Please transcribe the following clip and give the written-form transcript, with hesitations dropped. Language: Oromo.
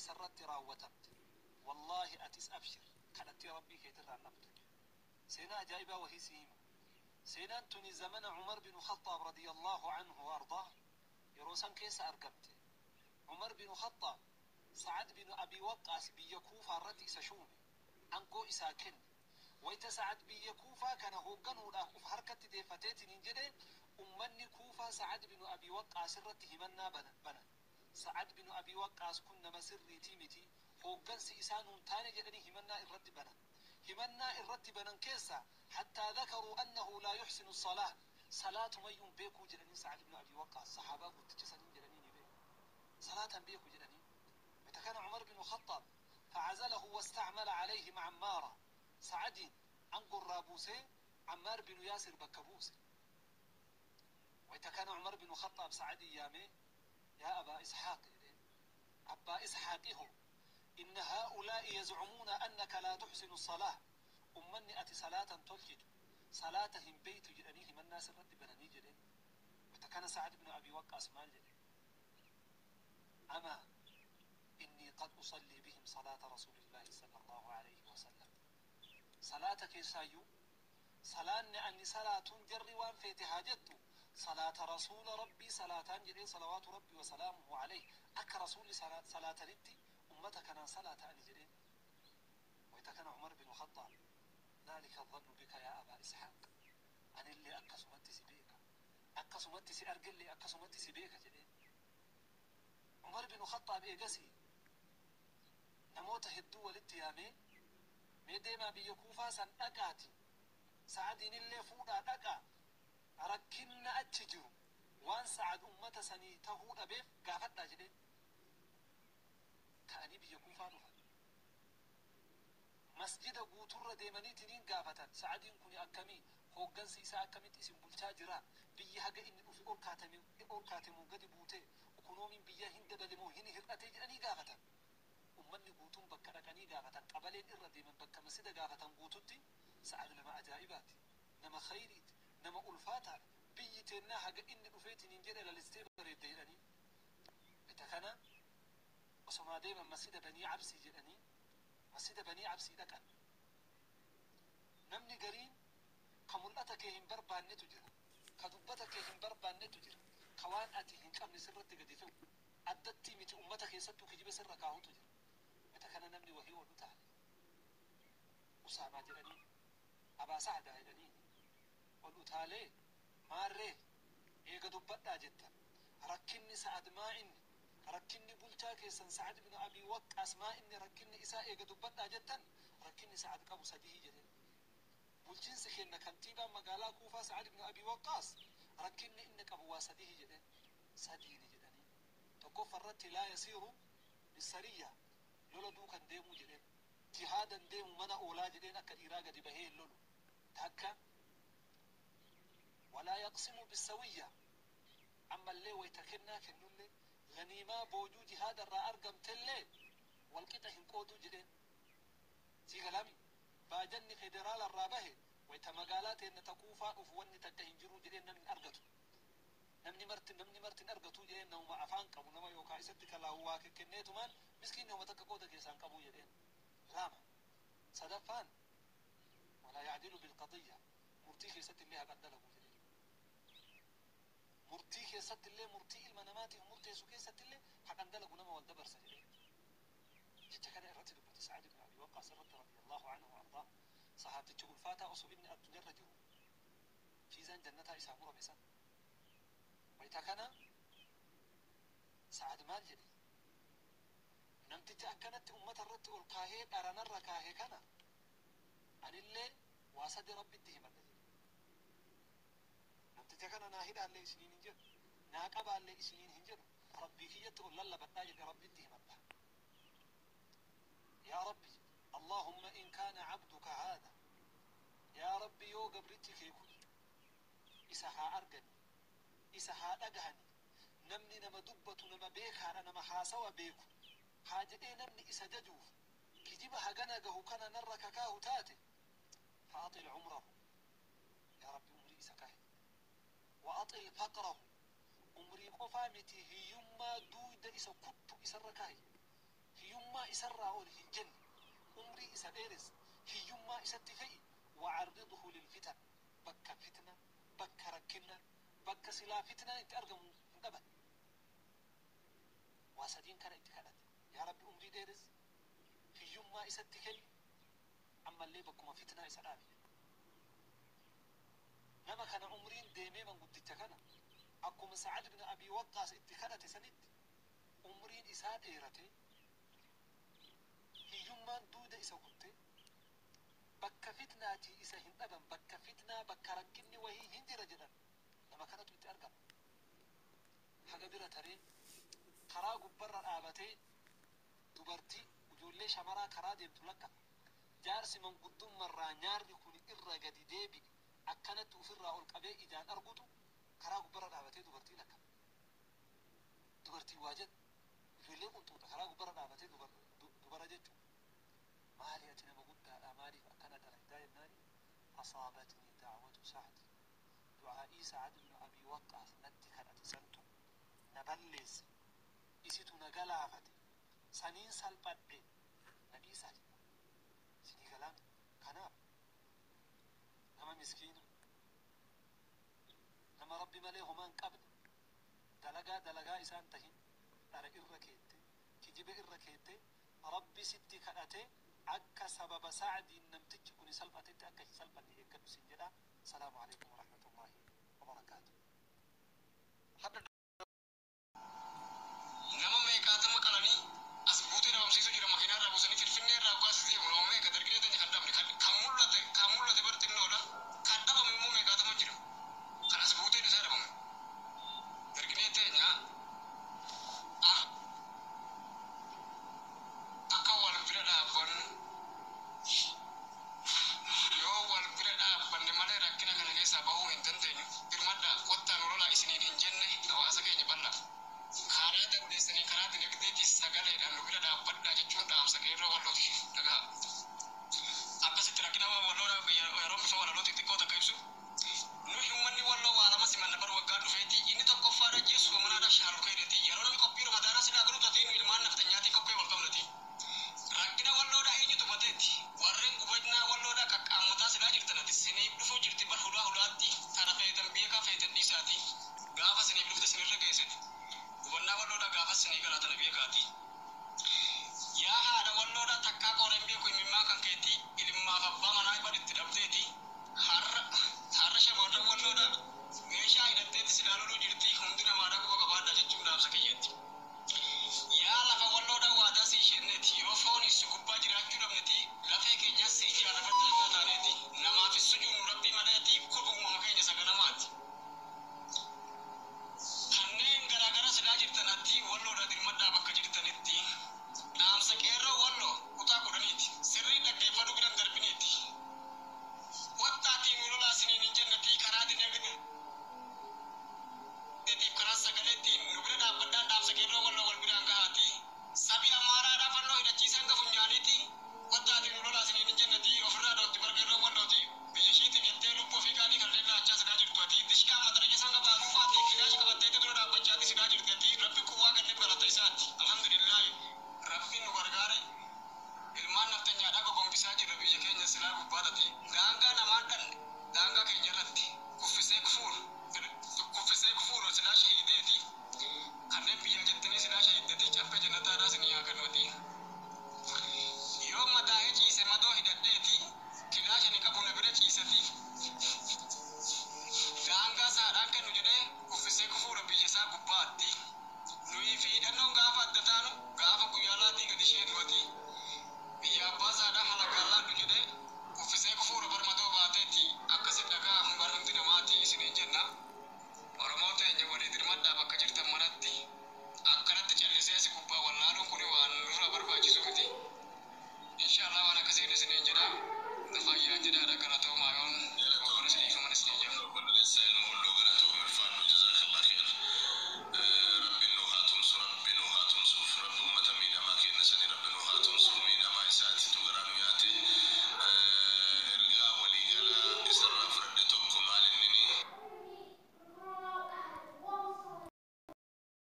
Isarratti raawwatamte. Wallaahi atis abshir, kadhattee Rabbii keetirraa dhabdu. Seenaa ajaa'ibaa wahii si hima. Seenaan tuni zamana Cumar binu Khaxaab radiyallaahu anhu wa ardaah yeroo san keessa argamte. Cumar binu Khaxaab Sa'ad binu Abii Waqqaas biyya Kuufaa irratti isa shuume, angoo isaa kenne. Wayta Sa'ad biyya Kuufaa kana hoogganuudhaaf uf harkatti deeffateetiniin jedhe, ummanni Kuufaa Sa'ad binu Abii Waqqaas irratti himannaa banan. Sa'ad binu Abii Waqqaas kun nama sirriitii miti, hooggansi isaa nuun taane jedhanii himannaa irratti banan. Himannaa irratti banan keessaa, hattaa dhakaruu annahu laa yuhsinu salaah, salaatumayyuu hin beekuu jedhaniin. Sa'ad binu Abii Waqqaas sahaabaa guddicha saniin jedhanii ni beeku. Salaata hin beeku jedhanii. Wayta kana Cumar binu Khaxaab fa'azalahu wasta'mala alayhim Cammaara. Sa'adiin angorraa buusee Cammaar binu Yaasir bakka buuse. Wayta kana Cumar binu Khaxaab Sa'adii yaamee, "Yaa Abaa Isxaaq," jedheen, "Abbaa Isxaaqi hoo, inna haa'ulaa'i yazcumuuna annaka laa tuxsinu salaah, ummanni ati salaatan tolchitu, salaata hin beeytu jedhanii himannaa sirratti bananii," jedheen. Wayta kana Sa'ad ibnu Abii Waqqaas maal jedhe? "Amaa innii qad usallii bihim salaata Rasuulillaahi sallallaahu alayhi wasallam." Salaata keessaayyuu salaanni ani salaatuun, jarri waan feete haa jettu, salaata Rasuula Rabbii salaataan jedheen, salawaatu Rabbii wasalaamuhu alayhi. Akka Rasuulli salaatanitti ummata kanaan salaata ani jedheen. Wayta kana Umar binu Khaxaab, "Dhaalika dhannu bika yaa Abaa Isxaaq, anillee akkasumatti si beeka, akkasumatti si argellee, akkasumatti si beeka," jedheen. Umar binu Khaxaab eegasii namoota hedduu walitti yaamee, "Mee deemaa biyya Kuufaa san dhaqaati, Sa'adiinillee fuudhaa dhaqaa, rakkinna achi jiru, waan Sa'ad ummata sanii tahuu dhabeef gaafadhaa," jedheen. Ka'anii biyya Kuufaa dhufan. Masjida guuturra deemaniitiniin gaafatan: "Sa'adiin kun akkamii? Hooggansi isaa akkamitti isin bulchaa jira? Biyyi haga inni dhufe ol kaatemoo gadi buute? Ikonoomiin biyyaa hin dabale moo hin hir'ate?" jedhanii gaafatan. Ummanni guutuun bakka dhaqanii gaafatan, qabaleen irra deeman, bakka masjida gaafatan guututti, "Sa'ad nama ajaa'ibaati, nama khayriiti, nama ulfaataadha, biyyi teennaa haga inni dhufeetiniin jedhe lalistee bareedde," jedhanii. Bita kana osomaa deeman masjida Banii Absii jedhanii masjida Banii Absii dhaqan. Namni gariin ka mul'ata kee hin barbaannetu jira, ka dubbata kee hin barbaannetu jira, ka waan ati hin qabne sirratti gadi fe'u, addatti miti ummata keessattuu kijiba sirra kaahutu jira. Bita kana namni wahii ol utaale. Usaamaa jedhanii, Abaa Sa'daa jedhanii ol utaalee, "Maarree, eega dubbadhaa jettan, rakkinni Sa'ad maa inni? Rakkinni bulchaa keessan Sa'ad ibnu Abii Waqqaas maa inni rakkinni isaa? Eega dubbadhaa jettan, rakkinni Sa'ad qabu sadihii," jedheen. "Bulchiinsi kenna kantiibaan magaalaa Kuufaa Sa'ad ibnu Abii Waqqaas rakkinni inni qabu waa sadihii," jedheen. "Sadiini," jedhanii. "Tokkoffa irratti laa yasiiru bisariyya, lola duukan deemuu," jedheen. "Jihaadan deemu, mana oolaa," jedheen. "Akka dhiiraa gadi bahee hin lolu." Takka. Walaa yaqsimu bisawiyya, ammallee wayta kennaa kennullee, ganiimaa boojuu jihaada irraa argamtellee walqixa hin qooduu, jedheen. Sii galaami? "Baajanni federaala irraa bahe wayta magaalaa teenna ta Kuufaa dhufu wanni takka hin jiruu," jedheen. "Namni hin argatu, namni marti hin argatuu," jedheen. "Namuma afaan qabu, nama yookaa isatti kalaahu waa kenneetumaan miskiinni homa takka qooda keessaan qabuu," jedheen. Lama. Sadaffaan, walaa yacdilu bilqadiyya, murtii keessatti illee haqan dalaguu, jedheen. "Murtii keessatti illee, murtii ilma namaatiif murteessu keessatti illee haqan dalagu, nama wal dabarsa," jedheen. Jecha kana irratti dubbate Sa'ad ibn Abi Waqqaas irratti radiyallahu anhu wa ardaa, sahaabticha ulfaataa osoo inni addunyaarra jiru fiizaan jannataa isaa murame san. Wayta kana Sa'ad maal jedhe? "Namticha akkanatti ummata irratti ol kaahee dharanarra kaahe kana anillee waa sadi Rabbitti himadha," jedhe. "Namticha kana naa hidhaallee isiniin hin jedhu, naa qabaallee isiniin hin jedhu, Rabbii kiyyatti ol lallabadhaa," jedhe. "Rabbitti himadha. Yaa Rabbi," jedhe, "Allahumma in kaana cabduka haada, yaa Rabbi, yoo gabrichi kee kun isa haa argani, isa haa dhagahani, namni nama dubbatu, nama beekaadha, nama haasawa beeku haa jedhee namni isa jajuuf kijiba hagana gahu kana narra kakaahu taate, fa'axil cumrahu, yaa Rabbi, umrii isa kahe, wa axil faqrahu, umrii qofaa miti, hiyyummaa duuyda isa kuttu isarra kaahi." Hiyyummaa. Isarraa ol hin jenne, umrii isa dheeres, hiyyummaa isatti fe'i. Wacarridhu lilfitan, bakka fitna, bakka rakkinna, bakka silaa fitnaan itti argamu hin dhaban. Waa sadiin kana itti kadhate: yaa Rabbi, umrii dheeres, hiyyummaa isatti kenni, ammallee bakkuma fitnaa isa dhaabi. Nama kana umriin deemee manguddicha kana akkuma Sacad ibn Abi Waqqaas itti kadhate sanitti umriin isaa dheerate, hiyyummaan duuda isa kutte, bakka fitnaatii isa hin dhaban. Bakka fitnaa, bakka rakkinni wahii hin jira jedhan, nama kanatu itti argama. Haga bira taree karaa gubbarra dhaabatee dubartii ijoollee shamaraa karaa deemtu lakka. Jaarsi manguddummarraa nyaarri kun irra gadi deebi'e, akkanatti ufirraa ol qabee ijaan argutu karaa gubbarra dhaabatee dubartii lakka. Dubartii waa jedhu ijoollee qunxuuxa karaa gubbarra dhaabatee dubara jechuu. Maali, ati nama guddaadha, maaliif akkana dalagdaa jennaani, asaabatni da'watu Sacd, du'aa'ii Sacd ibnu Abi Waqqaas natti kadhate santu na balleesse, isitu na galaafate, saniin salphadhe, na dhiisaa jedha. Isinii galaame? Kanaaf nama miskiina, nama Rabbi malee homaa hin qabne, dalagaa dalagaa isaan tahin dhara irra keette, kijiba irra keette, Rabbi sitti kadhate, akka sababa Sacdiin namtichi kun salphatetti akka hin salphanne eeggadhu sin jedha. Salaamu alaikum warahmatullaahi wabarakaatu. Nama meeqaatama qalanii as buutee dhabamsiisuu jira. Makiinaa irraa buusanii Finfinnee irraa gaas deemu nama meeqa dargee teenya kan dhabne, kan mul'ate bar xinnoodha. Kan dhabame immoo meeqaatama jira, kan as buuteen isaa dhabame. Darginee teenya akka wal bira dhaabbannu. Yoo wal bira dhaabbanne malee rakkina kana keessaa bahuu hin dandeenyu. Birmadhaa, kottaa nu lolaa isiniin hin jenne. Hawaasa keenya bal'aa karaa dandeessanii karaa dinagdeetii sagaleedhaan nu bira dhaabbadhaa jechuun dhaamsa qeerroo Wallooti dhagaa. Akkasitti rakkina Walloodhaa yeroo bifa walalooti xiqqoo takka ibsu. Nu uummanni Walloo waa lama simanna bar waggaa dhufeeti. Inni tokkoffaadha ji'a soomanaadhaaf shaalukeedheeti. Yeroo namni qophii Ramadaanaa silaa godhu tatii, nu ilmaan nafxanyaatii qophii wal qabnati. Rakkina Walloodhaa eenyutu bateetti? Warreen gubannaa Walloodhaa qaqqaammataa silaa jirtanati, siniif dhufuu jirti bar hulaa hulaatti. Tana feetan beekaa, feetan dhiisaati. Gaafa siniif dhufte sinirra geessiti. Gubannaa Walloodhaa gaafa sinii galaa, tana beekaati. Yaa haadha Walloodhaa, takkaa qoreen beeku imimmaa kan keetii, ilmaaf abbaa manaa itti dhabdeeti. Har'a har'a shamarran Walloodhaa meeshaa hidhatteetti silaa loluu jirti. Hundi namaadhaa quba qabaadha jechuun dhaamsa kiyyeetti. Yaa lafa Walloodhaa, waadaa si ishenneeti. Yoo foon si gubbaa jiraachuu dhabneti, lafee keenyas si ijaara baddaa taaneeti. Namaafis sujuunu Rabbii maleeti, kun uumama keenya saganamaati. Kanneen garaagara silaa jirtanatti Walloodha dirmadhaa bakka jirtanitti. Dhaamsa qeerroo Walloo kutaa 10ti. Sirrii dhaggeeffadhu, biran darbiniiti. Wattaatii nu lolaa siniin hin jenneti. Karaa dinagdeetiif, karaa sagaleettiin nu bira dhaabbadhaan dhaamsa qeerroo Walloo wal biraan gahaati. Sabi Amaaraadhaa fannoo hidhachiisan gafunyaaniiti. Wattaatii nu lolaa siniin hin jenneti. Ofirraa dhootti bar qeerroo Wallooti. Biyya ishiitiif jettee lubbuu fi qaalii kanneen laachaa silaa jirtu ati. Dishqaa mata dhageessan qabaa duubaati. Filaash qabatteetti dura dhaabbachaati silaa jirti ati. Rabbi quwwaa kenneef, galata isaati. Alhamdulillaahi. Rabbiin nu gargaare. Ilmaan naftanyaadhaa gogombisaa jirra biyya keenya silaa gubbaatati. Daangaa namaan dhanne daangaa keenya irratti kuffisee kufuur kuffisee kufuur silaa shahiideeti. Kanneen biyyaa jettanii silaa shahiideeti, caffee jannataadhaa isinii haa kennuuti.